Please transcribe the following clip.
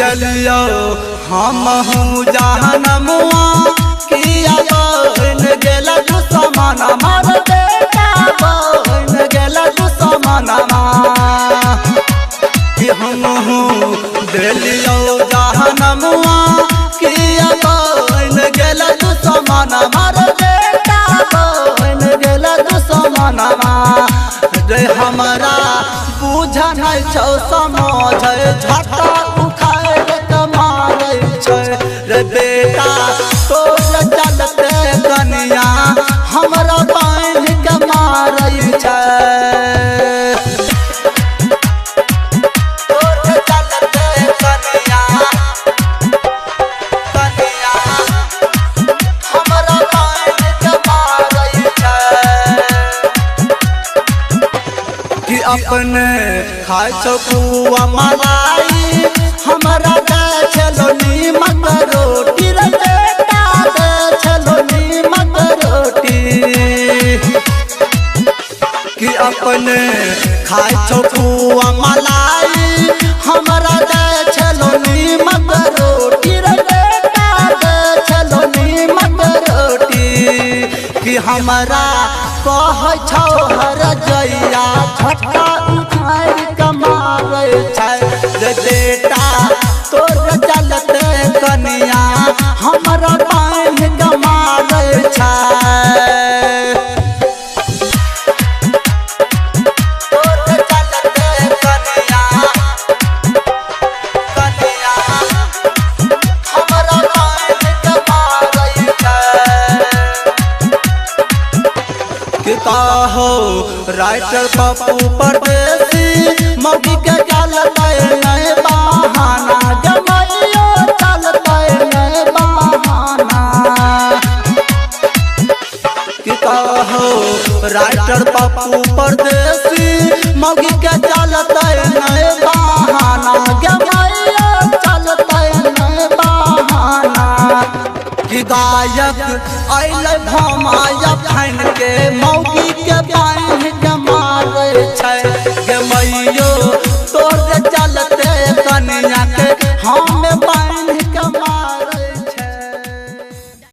दलियो हम हूँ जहनमुआ किया बन गेल दुश्मन मार बेटा बन गेल दुश्मन कि हम हूँ दलियो जहनमुआ किया बन गेल दुश्मन मार बेटा बन गेल दुश्मन रे हमरा बुझन छौ समझ झटा उखाड़ के मारै छै रे बेटा तोर चलते कनिया हमरा बान्हि के मारै छै तोर चलते कनिया कनिया हमरा बान्हि के मारै छै कि अपने खाइ छौ पुआ मलाई हमरा दै छलो नीमक रोटी रे बेटा दै छलो नीमक रोटी कि अपने खाइ छौ पुआ मलाई हमरा दै छलो नीमक रोटी रे बेटा दै छलो नीमक रोटी कि हमरा कहै छौ हर जइया झटका उखाड़ि के मारै छै रे बेटा तोर चलते कनिया हमरा बान्हि के मारै छै तोर चलते कनिया कनिया हमरा बान्हि के मारै छै कि कहो राइटर पप्पू परदेसी मौगी के चलते नहीं बहाना जमैयो चलते नहीं बहाना कि कहो राइटर पप्पू परदेसी मौगी के चलते नहीं बहाना जमैयो चलते नहीं बहाना कि गायक अइलै भमा